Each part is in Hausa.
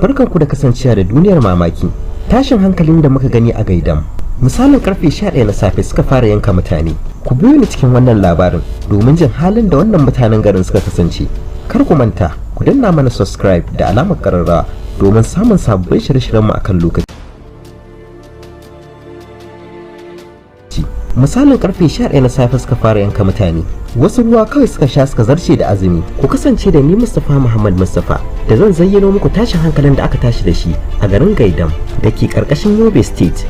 Barkanku da kasancewa da Duniyar Mamaki. Tashin hankalin da muka gani a Gaidam. Misalin karfe 11 na safe suka fara yanka mutane. Ku biyo ni cikin wannan labarin domin jin halin da wannan mutanen garin suka kasance. Kar ku manta, ku danna mana subscribe da alamar kararrawa domin samun sabbin shirye-shiryenmu akan lokaci. Misalin karfe 11 na safe suka fara yanka mutane. Wasu ruwa kawai suka sha suka zarce da azumi. Ku kasance da ni, Mustapha Muhammad Mustapha, da zan zayyano muku tashin hankalin da aka tashi da shi a garin Gaidam da ke karkashin Yobe State.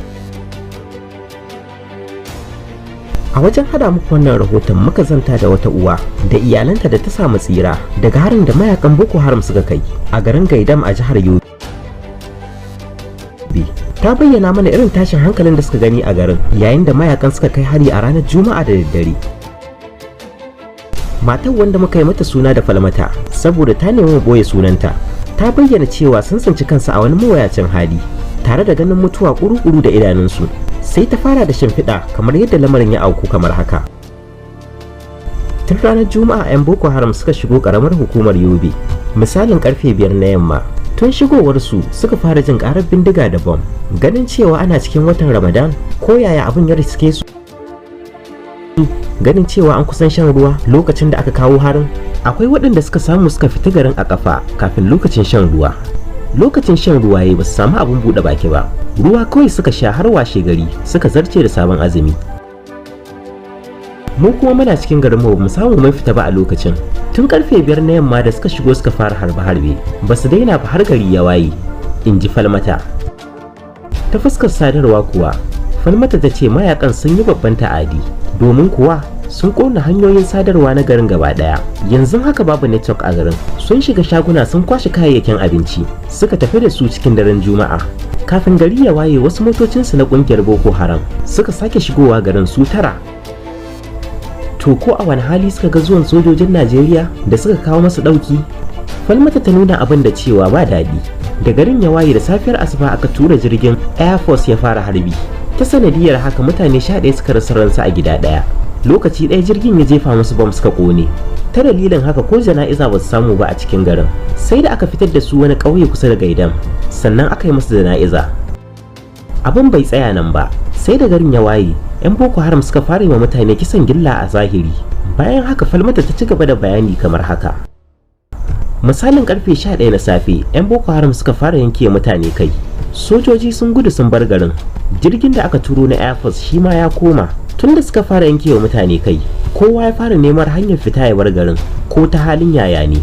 A wajen hada muku wannan rahoton, muka zanta da wata uwa da iyalanta da ta samu tsira daga harin da mayakan Boko Haram suka kai a garin Gaidam a jihar Yobe. Ta bayyana mana irin tashin hankalin da suka gani a garin yayin da mayakan suka kai hari a ranar Juma'a da daddare. Matar, wanda muka yi mata suna da Falmata saboda ta nemi mu boye sunanta, ta bayyana cewa sun tsinci kansu a wani mawuyacin hali tare da ganin mutuwa kuru-kuru da idanunsu. Sai ta fara da shimfiɗa kamar yadda lamarin ya auku kamar haka. Tun ranar Juma'a 'yan Boko Haram suka shigo karamar hukumar Yobe misalin karfe 5 na yamma. Tun shigowarsu suka fara jin karar bindiga da bom. Ganin cewa ana cikin watan Ramadan, ko yaya abin ya riske su, ganin cewa an kusan shan ruwa lokacin da aka kawo harin, akwai waɗanda suka samu suka fita garin a kafa kafin lokacin shan ruwa. Lokacin shan ruwa ya ba su samu abin buɗe baki ba, ruwa kawai suka sha har washe gari suka zarce da sabon azumi. Mu kuma muna cikin garin, mu mu samu mun fita ba a lokacin. Tun karfe 5 na yamma da suka shigo suka fara harbe-harbe, ba su daina ba har gari ya waye, in ji Falmata. Ta fuskar sadarwa kuwa, Falmata ta ce mayakan sun yi babban ta'adi, domin kuwa sun kona hanyoyin sadarwa na garin gaba daya. Yanzu haka babu network a garin. Sun shiga shaguna, sun kwashe kayayyakin abinci, suka tafi da su cikin daren Juma'a. Kafin gari ya waye, wasu motocinsu na kungiyar Boko Haram suka sake shigowa garin su tara. To, ko a wani hali suka ga zuwan sojojin Najeriya da suka kawo masu ɗauki? Falmata ta nuna abin da cewa ba daɗi. Da garin ya waye da safiyar Asuba, aka tura jirgin Air Force ya fara harbi. Ta sanadiyar haka mutane 11 suka rasa ransu a gida ɗaya. Lokaci ɗaya jirgin ya jefa musu bom suka ƙone. Ta dalilin haka ko jana'iza ba su samu ba a cikin garin, sai da aka fitar da su wani ƙauye kusa da Gaidam sannan aka yi musu jana'iza. Abin bai tsaya nan ba. Sai da garin ya waye, 'yan Boko Haram suka fara yi wa mutane kisan gilla a zahiri. Bayan haka Falmata ta ci gaba da bayani kamar haka. Misalin karfe 11 na safe 'yan Boko Haram suka fara yanke mutane kai. Sojoji sun gudu sun bar garin. Jirgin da aka turo na Air Force shi ma ya koma. Tun da suka fara yanke wa mutane kai, kowa ya fara neman hanyar fita ya bar garin ko ta halin yaya ne.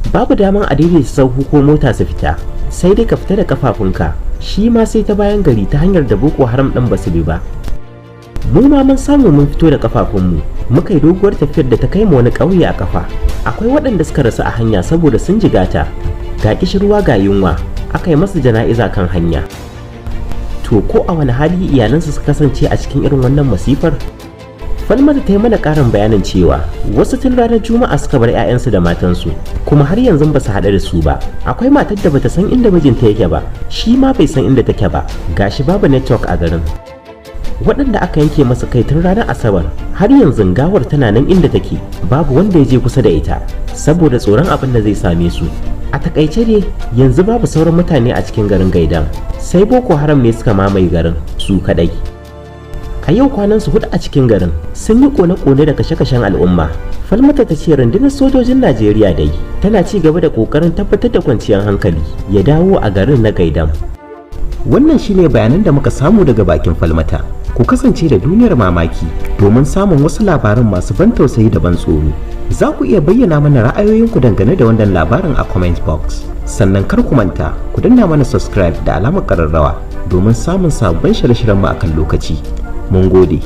Babu daman a daidaita sahu ko mota su fita, sai dai ka fita da kafafunka, shi ma sai ta bayan gari, ta hanyar da Boko Haram ɗin ba su bi ba. Mu ma mun samu mun fito da kafafunmu, muka yi doguwar tafiyar da ta kai mu wani ƙauye a kafa. Akwai waɗanda suka rasu a hanya saboda sun jigata, ga kishirwa ga yunwa, aka yi masu jana'iza kan hanya. To, ko a wani hali iyalansu suka kasance a cikin irin wannan masifar? Falmata ta yi mana ƙarin bayanin cewa wasu tun ranar Juma'a suka bar 'ya'yansu da matansu, kuma har yanzu ba su haɗu da su ba. Akwai matar da bata san inda mijinta yake ba, shi ma bai san inda take ba. Gashi babu network a garin. Waɗanda aka yanke masa kai tun ranar Asabar, har yanzu gawar tana nan inda take, babu wanda ya je kusa da ita saboda tsoron abin da zai same su. A takaice dai, yanzu babu sauran mutane a cikin garin Gaidam, sai Boko Haram ne suka mamaye garin su kadai. A yau kwanan su 4 a cikin garin, sun yi kone-kone da kashe-kashen al'umma. Falmata ta ce rundunar sojojin Najeriya dai tana ci gaba da kokarin tabbatar da kwanciyar hankali ya dawo a garin na Gaidam. Wannan shine bayanan da muka samu daga bakin Falmata. Ku kasance da Duniyar Mamaki domin samun wasu labaran masu ban tausayi da ban tsoro. Za ku iya bayyana mana ra'ayoyinku dangane da wannan labarin a comment box. Sannan kar ku manta ku danna mana subscribe da alamar ƙararrawa domin samun sabbin shirye-shiryenmu akan lokaci. Mun gode.